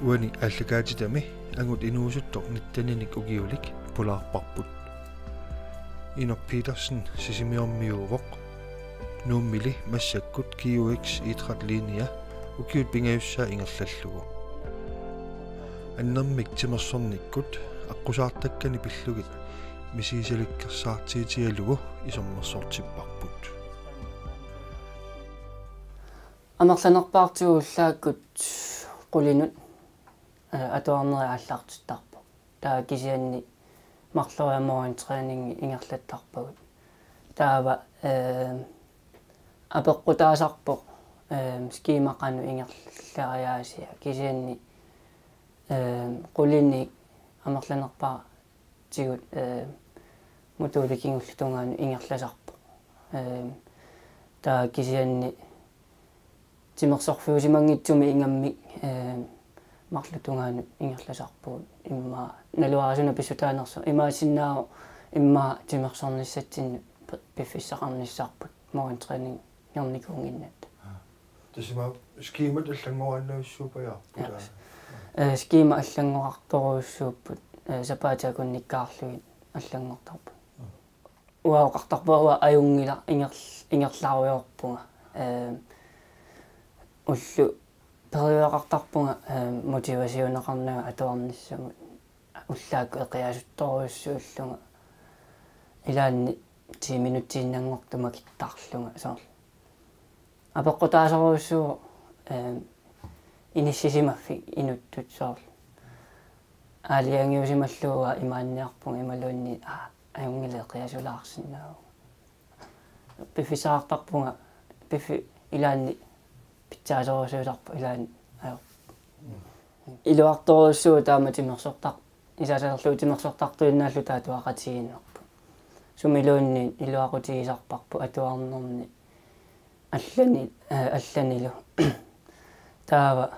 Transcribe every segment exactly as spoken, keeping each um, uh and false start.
Uani aallakaatitami angut inuusuttoq nitteninik ukiulik pulaarparput. Inok Petersen Sisimiormiuuvoq. Nuummili massakkut G U X idrætlinia ukiut pingajussaat ingerlallugu. Annermik timersornikkut aqqusaartakkani pillugit misigisalikkersaartiutigalugu isummersortipparput. Amerlanerpaartigut ullaakkut qulinut atuarnerit aallartittarpoq. Taava kisianni marloriarlunga morgentræning ingerlattarpagut. Taava apeqqutaasarpoq skema qanoq ingerlariaasia, kisianni qulinik amerlanerpaartigut modulit kingulliit tungaanut ingerlasarpoq. Taava kisianni timersorfiusimanngitsumik ingammik marluk tungaanut ingerlasarpugut, immaqa naluara suna pissutaanersoq. Imaassinnaavoq immaqa timersornissatsinnut piffissaqarnissarput morgentræningiornikuunnginnatta. Tassa skema allanngoraannarujussuupajaarput. Skema allanngorartorujussuupput, sapaatip akunnikkaarlugit allanngortarput. Uanga oqartarpunga uanga ajunngilaq, ingerlarujoorpunga. Ullut periuseqartarpunga motivationeqarnanga atuarnissamut, ullaakkut eqiasuttorujussuullunga, ilaanni ti minutsiinnanngortut makittarlunga soorlu. Apeqqutaasorujussuuvoq inissisimaffik inuttut soorlu. Aalajangiusimallugu imaanniarpunga imaluunniit ajunngilaq eqiasulaarsinnaavunga. Piffissaqartarpunga, piffissaq ilaanni pitsaasorujussuusarpoq, ilaanni ajorpoq. Iluartorujussuuvoq taama timersortar-, isaasalerlugu timersortartuinnaalluta atuaqatigiinnerput. Sumiluunniit iluaqutigisarparput atuarnerni allani-, allanilu. Taava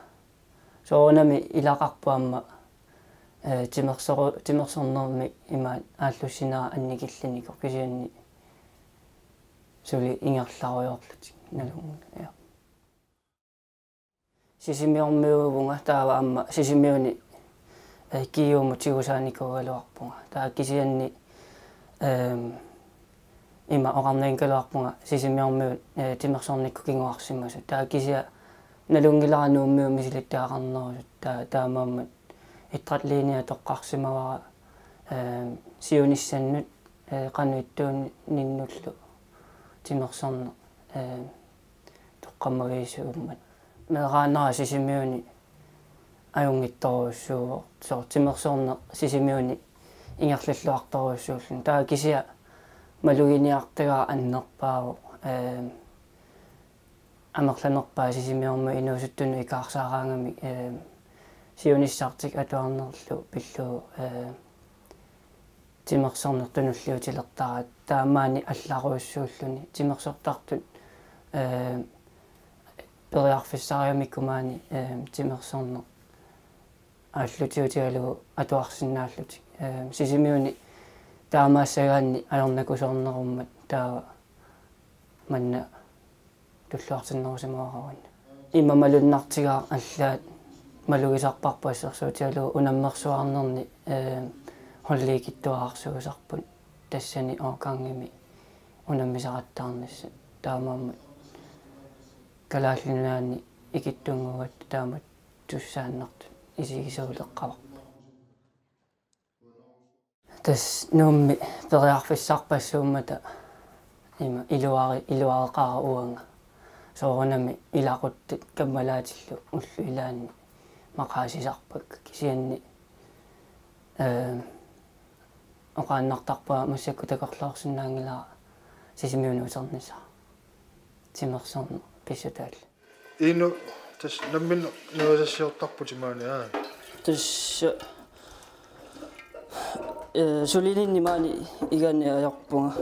soorunami ilaqarpoq aamma timersoru-, timersornermi imaat aallussinera annikillinikoq, kisianni suli ingerlarujoorlutik nalunngilara. Sisimiormiuuvunga, taava aamma Sisimiuni G U-mut tigusaanikuugaluarpunga. Taava kisianni ima oqarnianngikkaluarpunga Sisimiormiut timersornikkut kinguarsimasut. Taava kisianni nalunngilara Nuummiut misilittagaqarnerusut. Taava taamaammat idrætlinia toqqarsimavara siunissannut qanoq ittuuninnullu timersorneq toqqammaviusummat. Meeraanera Sisimiuni ajunngitsorujussuuvoq, soorlu timersorneq Sisimiuni ingerlalluartorujussuulluni. Taava kisianni maluginiartagara annerpaavoq. Amerlanerpaat Sisimiormiut inuusuttunut ikaarsaaraangamik siunissartik atuarnerlu pillugu timersorneq tunulliutilertaraat, taamaani allarujussuulluni timersortartut periarfissarigamikku maani timersorneq aallutiutigalugu atuarsinnaallutik. Sisimiuni taamaassagaanni ajornakusoornerummat taava manna tulluartinnerusimavara uani. Ima malunnartigaaq allaat malugisarparput assersuutigalugu unammersuarnerni holdi ikittuararsuusarput tassani årgangimi unammisaqattaarnissat, taamaammat Kalaallit Nunaanni ikittunnguugatta taamatut tussaannartut isigisuuleqqavarput. Tassa Nuummi periarfissarpassuummata ima iluari-, iluareqaara uanga. Soorunami ilaquttut kammalaatillu ullut ilaanni maqaasisarpakka, kisianni oqaannartarpunga massakkut takorloorsinnaanngilara Sisimiunut uternissaa timersorneq pissutaallugu. Inuk, tassa nammineq nuisassiortarputit maani, aa? Tassa sulininni maani iganeq ajorpunga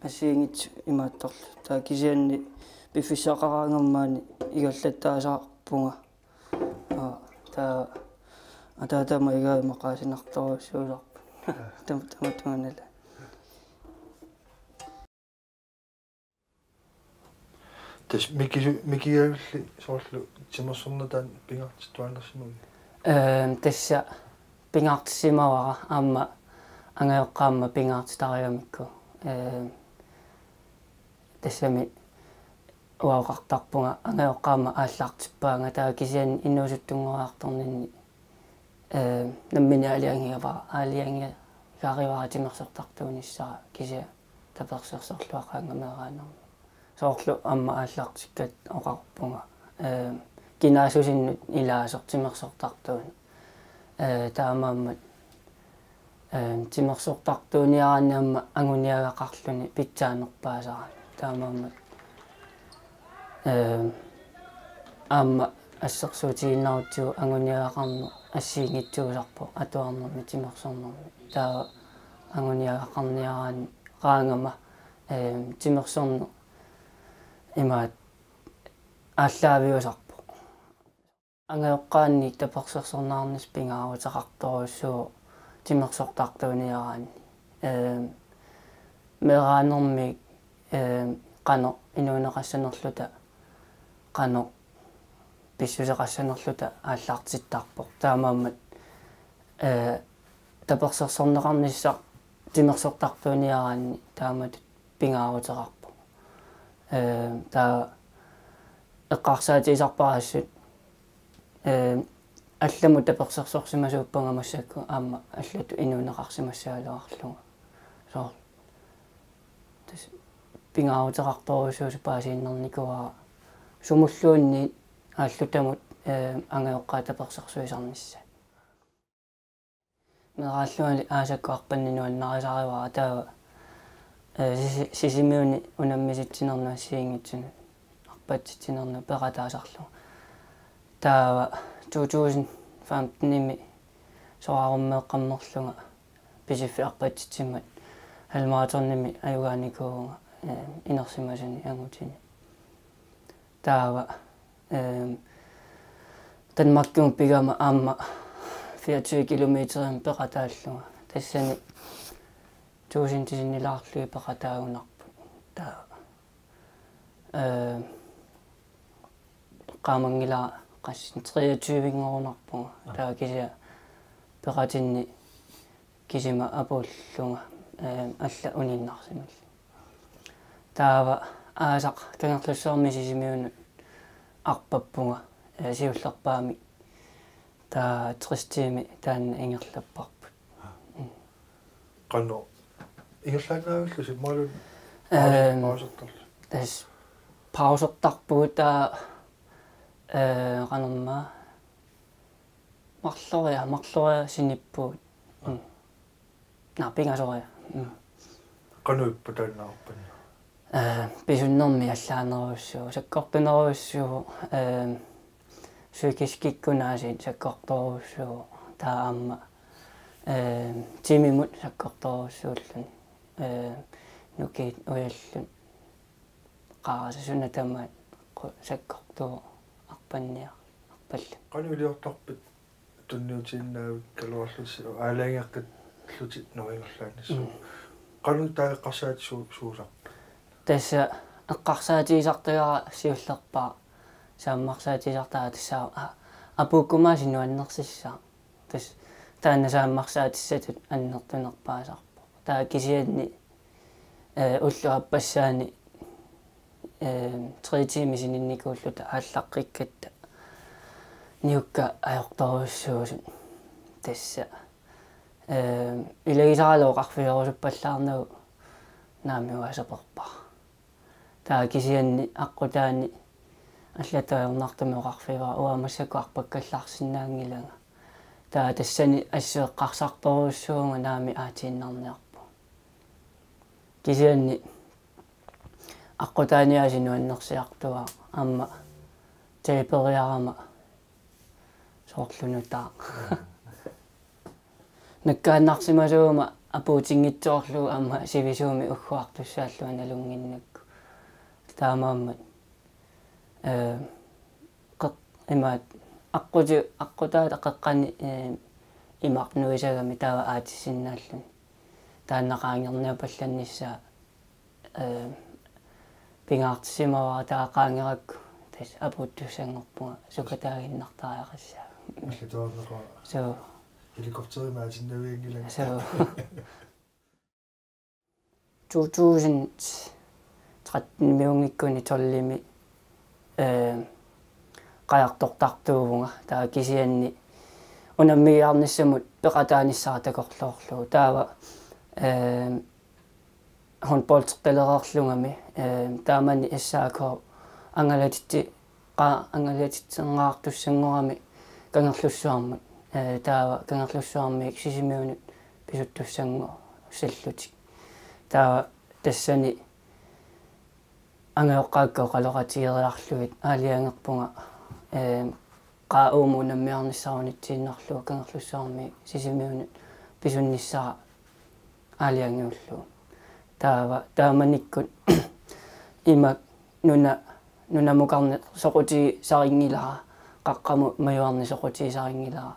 assigiinngitsut imaattorlu. Taava kisianni piffissaqaraangama maani igallattaasarpunga. Taava ataatama igaa maqaasinartorujussuusarput. Tam-, tamatuma nala. Tassa mikisu-, mikigavilli soorlu timersorneq taanna pingaartittuaannarsimavigit? Ehm, tassa pingaartissimavara aamma angajoqqaat aamma pingaartitarigamikku. Ehm, tassami uanga oqartarpunga angajoqqaat aamma aallartippaanga, taava kisianni inuusuttunngoriartorninni, ehm, nammineq aalajangiga-, aalajangigaarivara timersortartuunissara, kisianni tapersersorluaqaanga meeraanermi. Soorlu aamma aallartikkatta oqarpunga, ehm, kinaassutsinnut ilaasoq timersortartuunut. Ehm, taamaammat, ehm, timersortartuuniaraanni aamma anguniagaqarluni pitsaanerpaasara. Taamaammat, ehm, aamma assersuutiginnarutsigu anguniagaqarneq assigiinngitsuusarpoq atuarnermi timersornermi. Taava anguniagaqarniaraanni qaangama, ehm, timersorneq imaattoq aallaaviusarpoq. Angajoqqaanni tapersersorneqarnissaq pingaaruteqartorujussuuvoq timersortartuuniaraanni. Ehm, meeraanermi, ehm, qanoq inuuneqassanerluta, qanoq pissuseqassanerluta aallartittarpoq. Taamaammat, eh, tapersersorneqarnissaq timersortartuuniaraanni taamatut pingaaruteqarpoq. Ehm, taava eqqarsaatigisarpara assut, ehm, allamut tapersersorsimasuuppanga massakkut aamma allatut inuuneqarsimassagaluarlunga. Soorlu tassa pingaaruteqartorujussuusoq paasiinnarnikuuara sumulluunniit aallutamut, ehm, angajoqqaat tapersersuisarnissaat. Meeraallungali aasakkut arpanneq nuannarisarivara taava, eh, Sisi-, Sisimiuni unammisitsinermut assigiinngitsunut arpatsitsinermut peqataasarlugu. Taava to tusind femtenimi soraarummeeqqammerlunga Pisiffik arpatsitsimmat halvmaratonimi ajugaanikuuvunga, eh, inersimasuni angutini. Taava, ehm, Danmarkimut pigama aamma fireogtyve kilometerimik peqataallunga. Tassani tuusintisinnilaarlugit peqataagunarput. Taava, ehm, qaamanngilara qassin treogtyve-nngorunarpunga. Taava kisianni peqatinni kisima apuullunga, ehm, allat uninnarsimallunga. Taava aasaq Kangerlussuarmi Sisimiunut arpappunga, eh, siullerpaamik. Taava tres timer taanna ingerlapparput. Qanoq ingerlaannaavillusi, imaluunniit, ehm, pausertarlusi? Tassa pausertarpugut taava, eh, qanormaa marloriarluta, marloriarluta sinippugut. Mm. Naa, pingasoriarluta. Mm. Qanoq ippa taanna arpanneq? Eh, pisunnermi allaanerujussuuvoq, sakkortunerujussuuvoq, eh, psykiskikkunaasunut sakkortoorujussuuvoq, taava aamma, eh, timimut sakkortoorujussuulluni, eh, nukiit ujalluni, qaarasat suna tamaat qu-, sakkortuuvoq arpanniar-, arpallunga. Qanoq iliortarpit tunniutiinnaavikkaluarlutit aalajangeqqillutit nuannerlaannissuugut? Mm. Qanoq taava eqqarsaatigisu-, suusarpit? Tassa eqqarsaatigisartagara siullerpaaq saammarsaatigisartagara tassa a-, apuukkumaasut nuannersissaaq. Tassa taanna saammarsaatissattut annertunerpaasarpoq. Taava kisianni, eh, ullut aappassaani, eh, tre timer sininnikuulluta aallaqqikkatta niukka ajortorujussuusut. Tassa, eh, ilagisaralu oqarfigerusuppallaarnagu naamik uanga saperpara. Taava kisianni aqqutaani allatut ajornartumik oqarfigivara: Uanga massakkut arpakkallarsinnaanngilanga. Taava tassani assut eqqarsartorujussuuvunga naamik aatiinnarniarpunga. Kisianni aqqutaani aasiit nuannersiartuaat aamma taperiarama soorlu nutaaq. Nakkaannarsimasuuguma apuutinngitsoorlugu aamma sivisuumik ugguartussaallunga nalunnginnakku. Taamaammat, eh, qeq-, imaattoq aqquti-, aqqutaata qeqqani, eh, imaq nuisagami taava aatissinnaalluni. Taanna qaangerniapallannissaa, eh, pingaartissimavara, taava qaangerakku tassa apuuttussanngorpunga sukataaginnartariaqassaagut. Allatuarneqaaq. So, Helikopterimi aatinnavianngilanga. So, to tusind tretten-imiunngikkuni tolvimi, eh, qajartortartuuvunga. Taava kisianni unammigiarnissamut peqataanissara takorloorlugu. Taava, eh, håndboldertalereerlungami, eh, taamani S A K angalatitsi-, qa-, angalatitsingaartussanngorami Kangerlussuarmut, eh, taava Kangerlussuarmiit Sisimiunut pisuttussanngorsallutik. Taava tassani angajoqqaakka oqaloqatigeriarlugit aalajangerpunga, eh, qaa uuma unammiarnissara unitsiinnarlugu Kangerlussuarmiit Sisimiunut pisunnissara aalajangiullugu. Taava taamanikkut ima nuna-, nunamukarneq soqutigisarinngilara, qaqqamut majuarneq soqutigisarinngilara.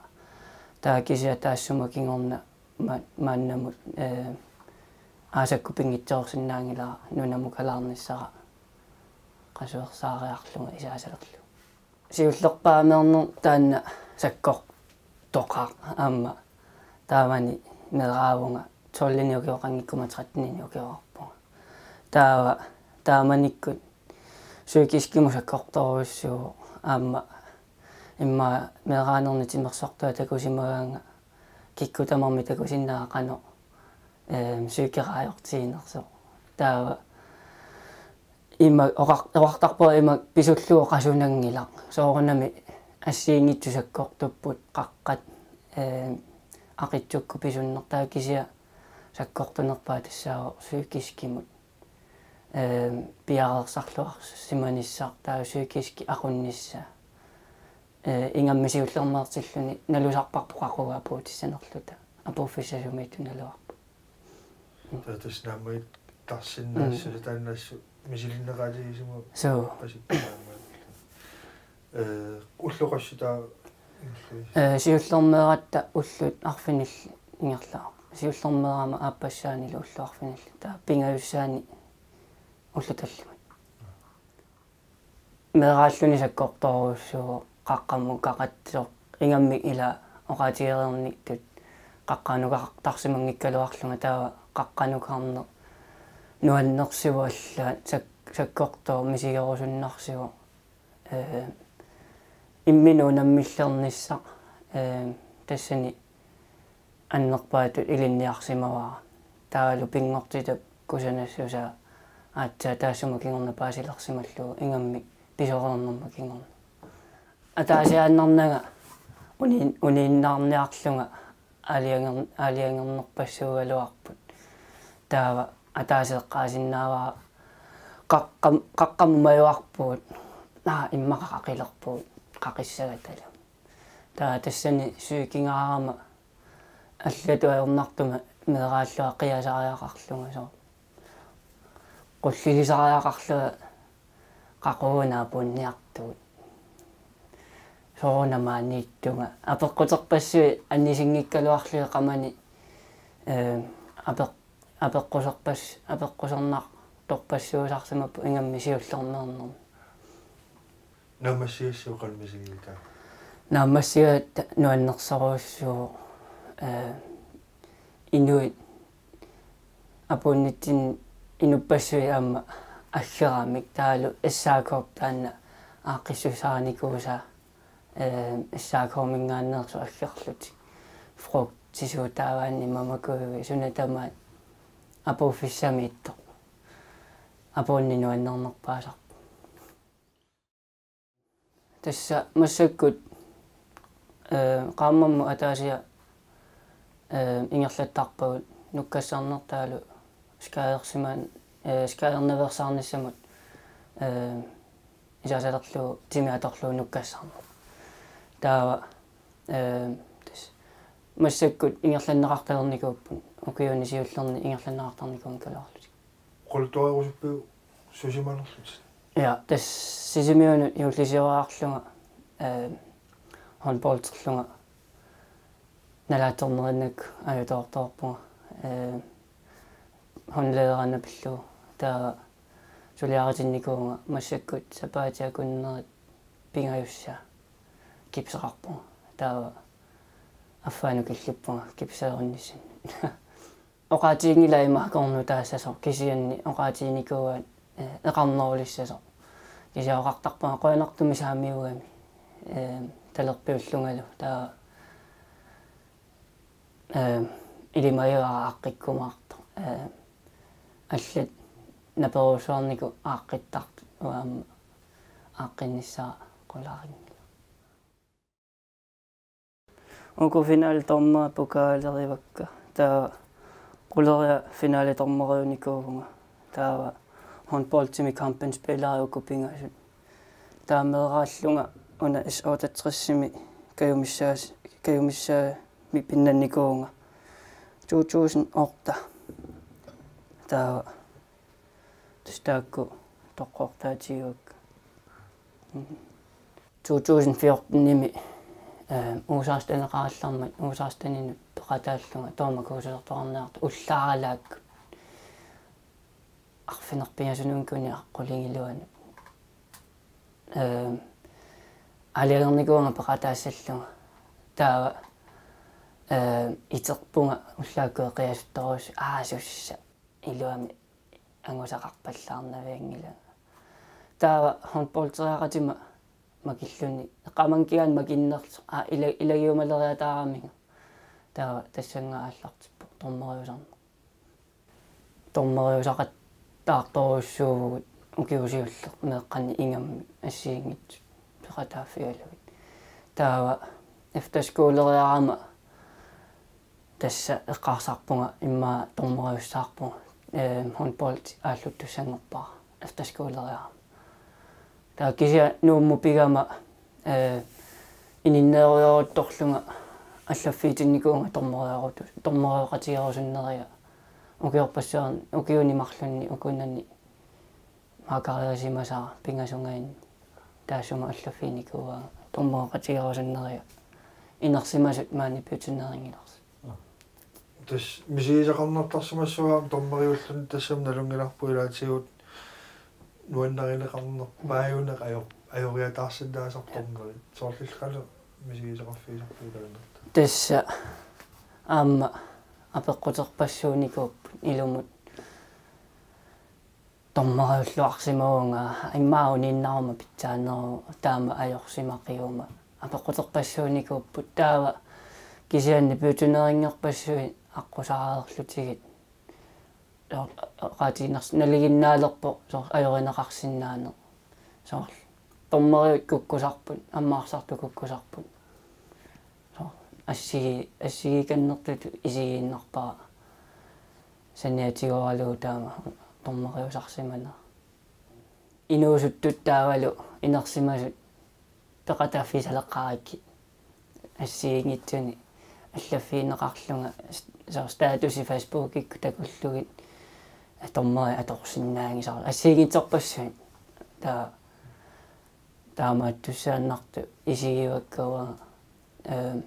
Taava kisianni taassuma kingorna ma-, maannamut, eh, aasakkut pinngitsoorsinnaanngilara nunamukalaarnissara qasuersaariarlunga isaasalerlugu. Siullerpaamik taanna sakkortoqaaq aamma taamani meeraavunga, tolvini ukioqanngikkuma trettenini ukioqarpunga. Taava taamanikkut psykiskimut sakkortoorujussuuvoq aamma immaqa meeraanerni timersortua takusimagaannga kikkut tamarmik takusinnaavat qanoq, ehm, psykeraajortiginersoq. Taava ima oqar-, oqartarpunga ima pisullugu qasunanngilaq. Soorunami assigiinngitsut sakkortupput qaqqat, ehm, aqitsukkut pisunneq, taava kisianni sakkortunerpaaq tassaavoq psykiskimut, ehm, piareersarluarsimanissaq, taava psykiski aqunnissaa. Eh, ingammik siullermeertilluni nalusarparput qaqugu apuutissanerluta. Apuuffissaq sumiittoq naluarpoq. Taava tassa naammattarsinnaassuseq, mm, taanna assut misilinneqaatigisumik. Suu. Pasikka naammat. Eh, ulloq qassit taava ingerlagit? Eh, siullermeeratta ullut arfinillit ingerlareerput. Siullermeerama aappassaanilu ullut arfinillit. Taava pingajussaani ullut tallimat. Meeraalluni sakkortoorujussuuvoq, qaqqamut kaqatsisoq, ingammik ila oqaatigereernittut qaqqanukaqartarsimanngikkaluarlunga, taava qaqqanukarneq nuannersivoq, allaat sak-, sakkortooq misigerusunnarsivoq. Eh, imminut unammillernissaq, eh, tassani annerpaatut ilinniarsimavara. Taavalu pinngortitap kusanassusaa aatsaat taassuma kingorna paasilersimallugu, ingammik pisoreernerma kingorna. Ataasiaannarnanga unin-, uniinnaarniarlunga aalajanger-, aalajangernerpassuugaluarput. Taava ataaseq eqqaasinnaavara qaqqam-, qaqqamut majuarpugut. Naa, immaqa qaqilerpugut, qaqissagatalu. Taava tassani psykingaarama allatut ajornartumik meeraallunga qiasariaqarlunga, soorlu qullilisariaqarlunga, qaqugu una apuunniartugut. Soorunami maaniittunga. Apeqquterpassuit anisinngikkaluarlugit qamani, eh, apeq-, apeqquserpas-, apeqqusernartorpassuusarsimapput, ingammik siullermeernermi. Naammassigassat qanoq misigigitat? Naammassigatta nuannersorujussuuvoq, eh, inuit apuunnitsinni inuppassuit aamma aggeramik, taavalu S A K-p taanna aaqqissuussarinikuusaa, eh, S A K-minngaanneersut aggerlutik. Frugtisuutaavaanni mamakuivi, suna tamaat apuuffissamiittoq. Apuunneq nuannernerpaasarpoq. Tassa massakkut, eh, qaammammut ataasiaq, eh, ingerlattarpagut nukkassarneq, taavalu skadersiman-, eh, skadernaveersaarnissamut, eh, isaasalerlugu timi atorlugu nukkassarneq. Taava, eh, tassa massakkut ingerlanneqartalernikuupput, ukiuni siullerni ingerlanneqartarnikuunngikkaluarlutik. Oqaluttuarerusuppiuk susimanerlutit? Ja, tassa Sisimiunut juullisioriarlunga, eh, håndbolderlunga nalaatsornerinnakku ajutoortoorpunga. Eh, håndlederinut pillugu. Taava suliaritinnikuuvunga, massakkut sapaatip akunnerit pingajussaat gipseqarpunga. Taava affaanut killippunga kipseerunnissinni. Oqaatiginngilanga ima akornutaassasoq kisianni oqaatiginikuuaat, eh, eqarnerulissasoq. Kisianni oqartarpunga qujanartumik saamiugami, eh, talerpiullungalu. Taava, eh, ilimagivara aaqqikkumaartoq. Eh, allat naperujussuarnikut aaqqittartut uanga aamma aaqqinnissaa qularinngilanga. Uku finaledommerit pokalerivakka. Taava quleriaq finaledommeriunikuuvunga. Taava håndboldimi kampspiller uku pingasut. Taava meeraallunga una S otteogtresimi kajumissaas-, kajumissaami pinnannikuuvunga. To tusind otte. Taava tassa taakku toqqortaatigivakka. Mm. To tusind fjortenimi, eh, U seksteneqarallarmat U seksteninut peqataallunga taama kuusalertoqarniarta ullaaralaakkut arfineq-pingasunut kuni aqquligiluanut. Eh, aalajangernikuuvunga peqataassallunga. Taava, eh, iterpunga ullaakkut eqiasuttorujussuit aasussa iluamik angusaqarpallaarnavianngilanga. Taava håndbolderiaqatima makilluni. Eqqaamanngigaanni makinnersoq. Aa, ila-, ilagiumaleriataaraminga. Taava tassannga aallartippoq dommeriusarneq. Dommeriusaqattaartorujussuuvugut ukiut siulleq meeqqanut ingammik assigiinngitsut peqataaffigalugit. Taava efterskoleriarama tassa eqqarsarpunga immaqa dommeriussaarpunga, eh, håndbold aalluttussanngorpara efterskoleriarama. Taava kisianni Nuummut pigama, eh, ininneerujooruttorlunga allaffiitinnikuuvunga dommeriutu-, dommeriuqatigerusunneriga ukiorpassuarni ukiuni marlunni ukunani makarerisimasara pingasungaani taassuma allaffiinikuuaanga dommeriuqatigerusunneriga inersimasut maani pioneeringilersut. Tassa misigisaqarnertarsimassuara dommeriulluni tassami nalunngilarput ilaatigut nuannarineqarnerpaajuneq ajo-, ajoriataarsinnaasarpoq. Ja. Dommerit. Soorlu illit qanoq misigisaqarfigisarpit ilaannerta? Tassa aamma apeqquterpassuunikuupput ilumut dommeriulluarsimavunga immaqa uniinnaruma pitsaaneruvoq taama ajorsimaqiguma apeqquterpassuunikuupput taava kisianni pioneeringerpassuit aqqusaareerlutigit oqaatiginersi nalinginnaalerpoq soorlu ajorineqarsinnaaneq. Soorlu dommeriut kukkusarput, ammaarsartut kukkusarput. Soorlu assigi-, assigiikannertutut isigiinnarpara saniatigooralugu taama dommeriusarsimanera. Inuusuttut taavalu inersimasut peqataaffisaleqqaarakkit assigiinngitsuni allaffigineqarlunga s-, soorlu statusi Facebookikkut takullugit dommeri atorsinnaanngisaat assigiinngitsorpassuit. Taa-, taamaattussaannartut isigivakka uanga. Ehm,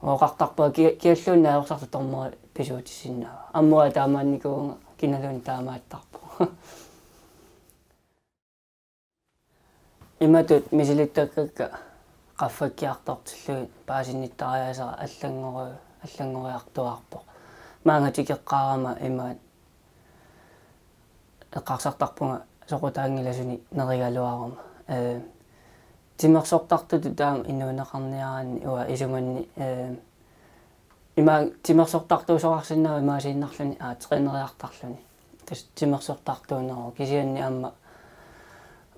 oqartarpunga ki-, kialluunniit ajorsartut dommeri pisuutissinnaavara. Aamma taamaannikuuvunga kinaluunniit taamaattarpunga. Imatut misilittakkakka qaffakkiartortillugit paasinnittariaaseq allanngoru-, allanngoriartuaarpoq. Maanga tikeqqaarama imaat eqqarsartarpunga soqutaanngilaq suni nerigaluaruma. Ee, timersortartutut taama inuuneqarniaraanni uanga isumanni, ee, ima timersortartuusoqarsinnaavoq imaasiinnarluni, aa, træneriartarluni. Tassa timersortartuuneruvoq kisianni aamma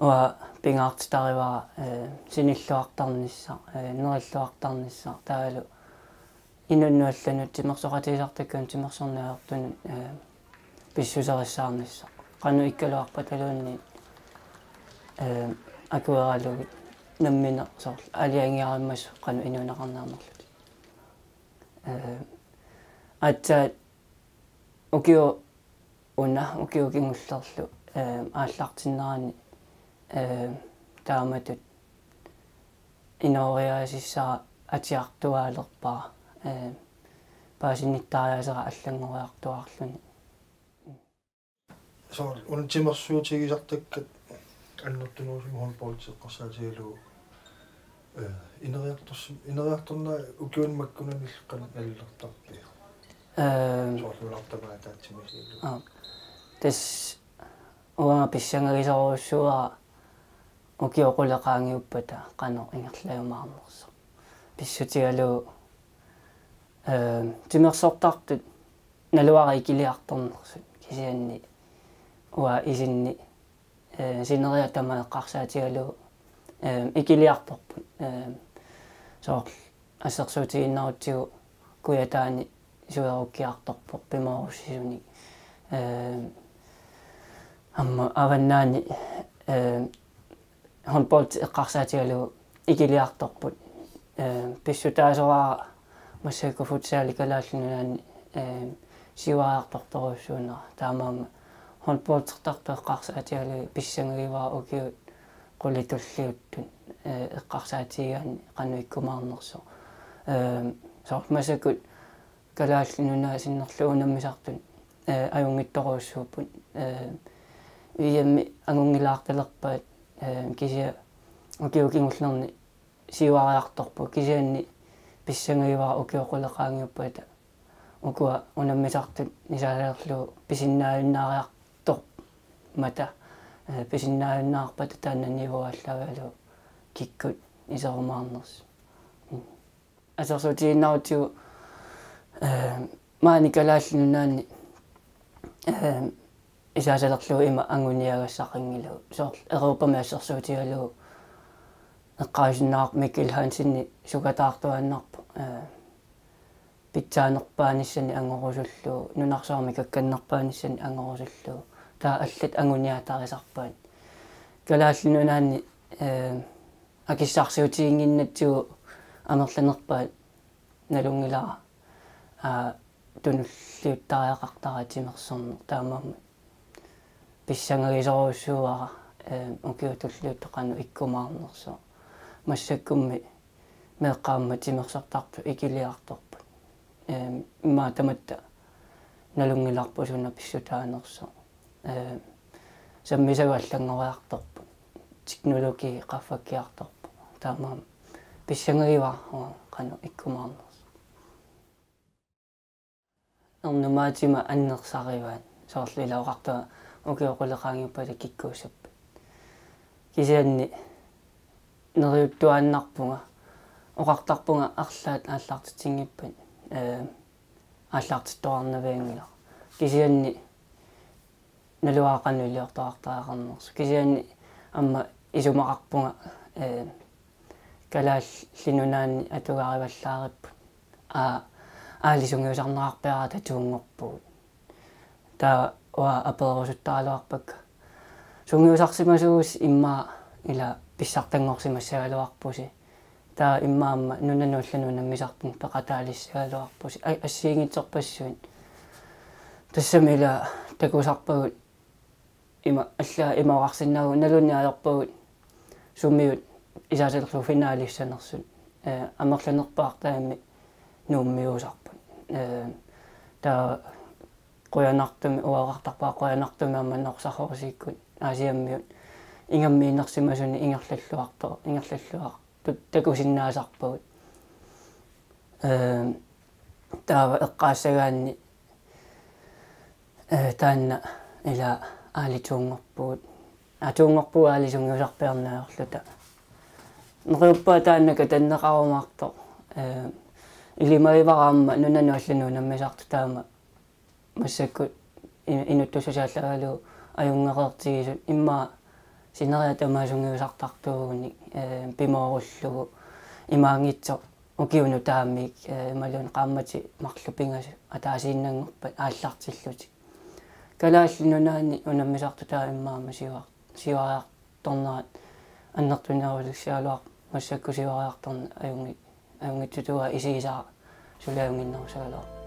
uanga pingaartitarivara, ee, sinilluartarnissaq, ee, nerilluartarnissaq taavalu inunnut allanut timersoqatigisartakkanut timersorneq ajortunut, ee, pissuserissaarnissaq. Qanoq ikkaluarpataluunniit, ee, akueralugit nammineq soorlu aalajangigarimmassuk qanoq inuuneqarniarnerlutik. Ee, aatsaat ukioq una, ukioq kingullerlu, ee, aallartinnerani, ee, taamatut inooriaasissara atiartuaalerpara, ee, paasinnittariaasera allanngoriartuaarluni. Soorlu una timersuutigisartakkat annertunerusumik håndboldi eqqarsaatigalugu Ineriartorsi- ineriartornera ukiuni makkunani qanoq nalilertarpit? Ehm, Soorlu nunarput tamaat ataatsimik isigalugu. Aa. Tassa uanga pissangagisorujussuuara ukiut qulit qaangiuppata qanoq ingerlajumaarnersoq. Pissutigalugu, ehm, timersortartut naluara ikiliartornersut, kisianni uanga isinni, eh, sineriak tamaat eqqarsaatigalugu, eh, ikiliartorput. Eh, soorlu assersuutigiinnarutsigu Kujataani suerukkiartorpoq pimoorussisunik. Eh, aamma Avannaani, eh, håndbold eqqarsaatigalugu ikiliartorput. Eh, pissutaasoraara massakkut futsali Kalaallit Nunaanni, eh, siuariartortorujussuunera. Taamaammat håndboldertartut eqqarsaatigalugit pissangagivara ukiut qulit tulliuttut, eh, eqqarsaatigigaanni qanoq ikkumaarnersoq. Eh, soorlu massakkut Kalaallit Nunaat sinnerlugu unammisartut, eh, ajunngitsorujussuupput. Eh, V M-i angunngilaartalerpaat, eh, kisianni ukiut kingullerni siuariartorput, kisianni pissangagivara ukiut qulit qaangiuppata ukua unammisartut isaasalerlugu pisinnaajunnaariartormata, eh, pisinnaajunnaarpata taanna niveau aallaavigalugu kikkut iserumaarnersut. Assersuutigiinnarutsigu, eh, maani Kalaallit Nunaanni, eh, isaasalerlugu ima anguniagassaqanngilagut. Soorlu Europami assersuutigalugu eqqaasinnaavarput Mikkel Hansen sukataartuaannarpoq, eh, pitsaanerpaanissani angorusullugu, nunarsuarmi kakkannerpaanissani angorusullugu. Taava allat anguniaatarisarpaat. Kalaallit Nunaanni, eh, akissarsiutiginnginnatsigu amerlanerpaat nalunngilara, aa, tunulliuttariaqartara timersorneq, taamaammat pissangagisorujussuuara, eh, ukiut tulliuttut qanoq ikkumaarnersoq. Massakkummi meeqqat aamma timersortartut ikiliartorput. Eh, immaqa tamatta nalunngilarput suna pissutaanersoq. Eh, sammisagut allanngoriartorput. Teknologi qaffakkiartorpoq. Taamaammat pissangagivara, aa, qanoq ikkumaarnersoq. Ernumaatima annersarivaat, soorlu ilaa oqartunga ukiut qulit qaangiuppata kikkuussappat. Kisianni neriuttuaannarpunga, oqartarpunga arlaat aallartitinngippat, eh, aallartittoqarnavianngilaq. Kisianni naluara qanoq iliortoqartariaqarnersoq. Kisianni aamma isumaqarpunga, eh, Kalaallit Nunaanni atugarivallaareerput. Aa, aali sungiusarneqarpiaraq tatuunngorpugut. Taava uanga apererusuttaraluarpakka. Sungiusarsimasuusi immaqa ilaa pissartanngorsimassagaluarpusi. Taava immaqa aamma nunanut allanut unammisartunut peqataalissagaluarpusi. A-, assigiinngitsorpassuit. Tassami ilaa takusarpagut ima alla-, ima oqarsinnaavugut nalunngilarpagut sumiut isaasalerlugu finaalissanersut. Eh, amerlanerpaartaammi Nuummiusarput. Eh, taava qujanartumik, uanga oqartarpara qujanartumik aamma Norsarhoorsikkut Aasiammiut ingammik inersimasuni ingerlalluarto-, ingerlalluartut takusinnaasarpagut. Eh, taava eqqaassagaanni, eh, taanna ilaa aalituunngorpugut. Atuunngorpugut aali sungiusarpiarneq ajorluta. Neriuppunga taanna katanneqarumaartoq. Eh, ilimagivara aamma nunanut allanut unammisartut taama massakkut i-, inuttussat aallaavigalugu ajunngereertigisut immaqa sineriak tamaat sungiusartartuugunik, eh, pimoorullugu imaanngitsoq ukiunut taamik, eh, imaluunniit qaammatit marluk pingasut ataasiinnanngorpat aallartillutik. Kalaallit Nunaanni unammisartut taava immaqa aamma siuar-, siuariartornerat annertunerulissigaluarpoq massakkut siuariartorneq ajungi-, ajunngitsuuara isigisara suli ajunnginnerussagaluarpoq.